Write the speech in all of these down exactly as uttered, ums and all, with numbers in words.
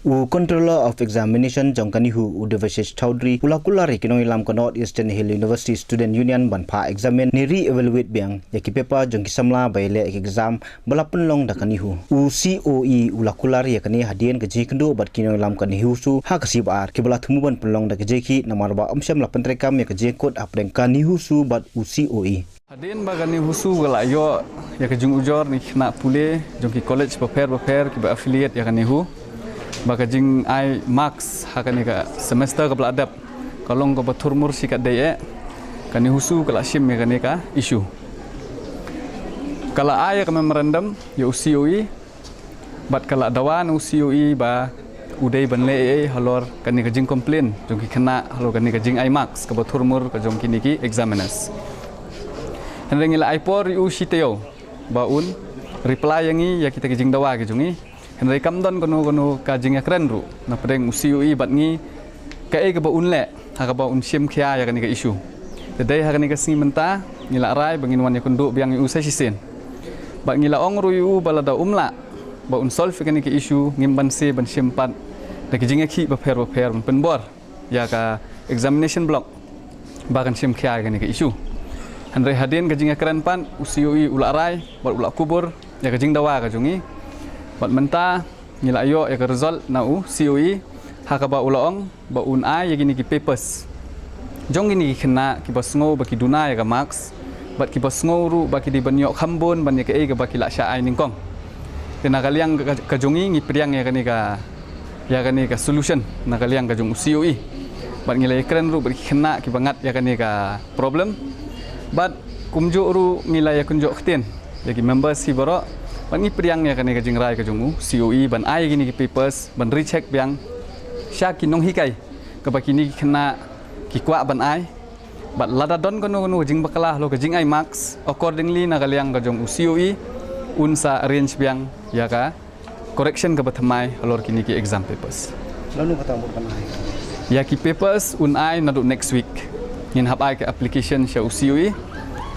U Controller of Examination jong ka NEHU, u Devashish Chowdhury, u la kular ïa ki nongïalam ka North Eastern Hill University Student Union ban phah eksamin ne re-evaluate biang ïa ki paper jong ki samla ba ïaleh ïa ki exam ba la pynlong da ka NEHU. U COE u la kular ïa kane hadien ka jingïakynduh bad ki nongïalam ka NEHUSU ha ka sngi Ba-ar, kiba la thmu ban pynlong da ka jingïakhih namar ba ym shym la pyntreikam ïa ka jingïakut hapdeng ka NEHUSU bad u COE. Hadien ba ka NEHUSU ka la ïoh ïa ka jingujor na ki khynnah pule jong ki college bapher bapher kiba affiliate ïa ka NEHU, ba ka jingai marks ha kane ka semester kaba la dep ka long kaba thurmur shikatdei eh, ka NEHUSU ka la shim ïa kane ka issue. Ka la ai ïa ka memorandum ïa u COE, bad ka la dawa na u COE ba u dei ban leh ei ei halor kane ka jingcomplain jong ki khynnah halor kane ka jingai marks kaba thurmur ka jong kine ki examiners. Hynrei ngi la ai por ïa u shi taïew ba un reply ïa ngi ïa kita ki jingdawa ki jong ngi. Hynrei kam don kano kano ka jingïakren ruh napdeng u COE bad ngi, kaei kaba un leh ha kaba un shim khia ïa kane ka issue. Te dei ha kane ka sngi mynta ngi la rai ba ngin wan ïakynduh biang ïa u sa shisien. Bad ngi la ong ruh ïa u ba lada um lah ba un solve ïa kane ka issue, ngim banse ban shim pat da ki jingïakhih bapher bapher ban pynbor ïa ka examination block ba kan shim khia ïa kane ka issue. Hynrei hadien ka jingïakren pat, u COE u la rai bad u la kubur ïa ka jingdawa ka jong ngi. Bad mynta ngi la ïoh ïa ka result na u COE ha kaba u la ong ba un ai ïa kine ki papers jong kine ki khynnah kiba sngew ba ki duna ïa ka marks bad kiba sngew ruh ba ki dei ban ïoh kham bun ban ïa kaei kaba ki la shah ai nyngkong. Te na ka liang ka, ka jong ngi, ngi pdiang ïa kane ka, ïa kane ka solution na ka liang ka jong u COE. Bad ngi la ïakren ruh bad ki khynnah kiba ngat ïa kane ka problem. Bad kumjuh ruh ngi la ïakynjoh ktien ïa ki members hi baroh. Bad ngi pdiang ïa kane ka jingrai ka jong u COE ban ai ïa kine ki papers ban recheck biang sha ki nonghikai kaba kine ki khynnah ki kwah ban ai. Bad lada don kano kano ka jingbakla halor ka jingai marks, accordingly na ka liang ka jong u COE un sa arrange biang ïa ka correction kaba thymmai halor kine ki exam papers. Lano kata bor ban ai? Ïa ki papers un ai naduh next week. Ngin hap ai ka application sha u COE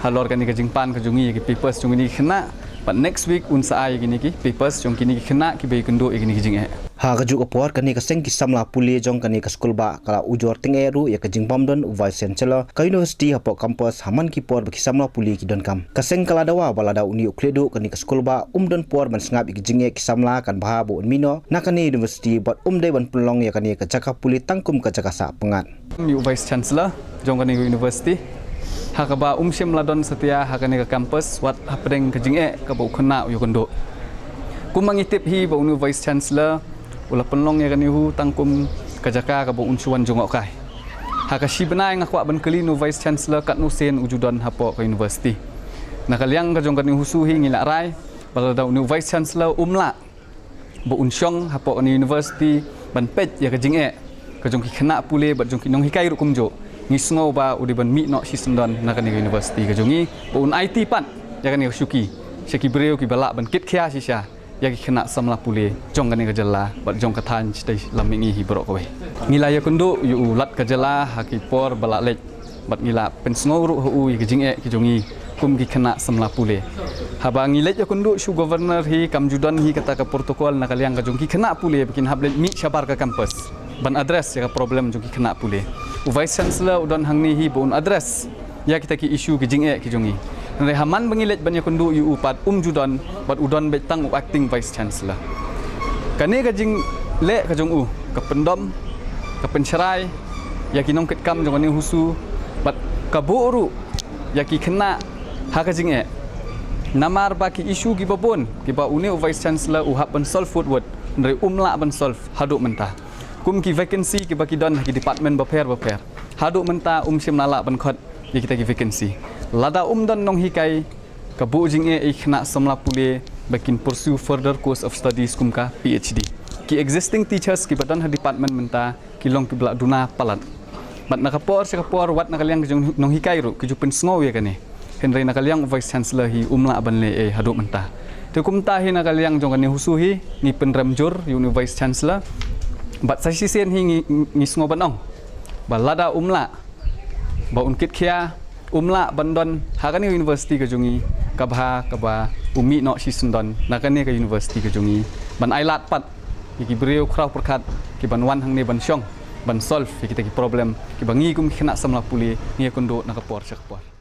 halor kane ka jingpan ka jong ngi ïa ki papers jong kine ki khynnah. Bad next week un sa ai ïa kine ki papers jong kine ki khynnah kiba ïakynduh ïa kine ki jingeh. Ha kajuh ka por, kane ka seng ki samla pule jong kane ka skulbah ka la ujor tyngeh ruh ïa ka jingbym don u Vice Chancellor ka university hapoh campus ha man ki por ba ki samla pule ki donkam. Ka seng ka la dawa ba lada une u khlieh duh kane ka skulbah um don por ban sngap ïa ki jingeh ki samla, kan bha ba un mih noh na kane university bad um dei ban pynlong ïa kane ka jaka pule tang kum ka jaka sah pyngngad. Ïa u Vice Chancellor jong kane ka university ha kaba um shym la don satia ha kane ka campus wat hapdeng ka jingeh kaba u khynnah u ïakynduh. Kumba ngi tip hi ba une u Vice Chancellor u la pynlong ïa ka NEHU tang kum ka jaka kaba un shu wan jngohkai. Ha ka shi bnai nga kwah ban kylli une u Vice Chancellor katno sien u ju don hapoh ka university. Na ka liang ka jong ka NEHUSU hi ngi la rai ba lada une u Vice Chancellor um lah ba un shong hapoh kane ka university ban peit ïa ka jingeh ka jong ki khynnah pule bad jong ki nonghikai ruh kumjuh, ngi sngew ba u dei ban mih noh shisyndon na kane ka university ka jong ngi, ba un aiti pat ïa kane ka shuki sha ki briew kiba lah ban kit khia shisha ïa ki khynnah samla pule jong kane ka jylla bad jong ka thaiñ shatei lam mihngi hi baroh kawei. Ngi la ïakynduh ïa u Lat ka jylla ha ki por ba la leit bad ngi la pynsngew ruh ha u ïa ki jingeh ki jong ngi kum ki khynnah samla pule. Haba ngi leit ïakynduh sha u Governor hi kam ju don hi kata ka protocol na ka liang ka jong ki khynnah pule ba kin hap leit mih shabar ka campus ban address ïa ka problem jong ki khynnah pule. U Vice Chancellor u don hangne hi ba un address ïa kita ki issue ki jingeh ki jong ngi. Hynrei ha man ba ngi leit ban ïakynduh ïa u pat um ju don bad u don beit tang u acting Vice Chancellor. Kane ka jingleh ka jong u ka pyndom, ka pynshrai ïa ki nongkitkam jong ka NEHUSU bad ka buh ruh ïa ki khynnah ha ka jingeh. Namar ba ki issue kiba bun kiba une u Vice Chancellor u hap ban solve wut wut, hynrei um lah ban solve haduh mynta. Kum ki vacancy kiba ki don ha ki department bapher bapher, haduh mynta um shym la lah ban khot ïa kita ki vacancy. Lada um don nonghikai, ka buh jingeh ïa ki khynnah samla pule ba kin pursue further course of studies kum ka PhD. Ki existing teachers kiba don ha department mynta ki long kiba la duna palat. Bad na ka por sha ka por, wat na ka liang ka jong nonghikai ruh ki ju pynsngew ïa kane. Hynrei na ka liang u Vice Chancellor hi um lah ban leh ei haduh mynta. Te kumta hi na ka liang jong ka NEHUSU hi ngi pynrem jur ïa une u Vice Chancellor. Bad sa shisien hi ngi, ngi sngew ban ong ba lada um lah ba un kit khia, um lah ban don ha kane ka university ka jong ngi, ka bha kaba u mih noh shisyndon na kane ka university ka jong ngi ban ailad pat ïa ki briew khraw pyrkhat ki ban wan hangne ban shong ban solve ïa kita ki problem kiba ngi kum ki khynnah samla pule ngi ïakynduh na ka por sha ka por.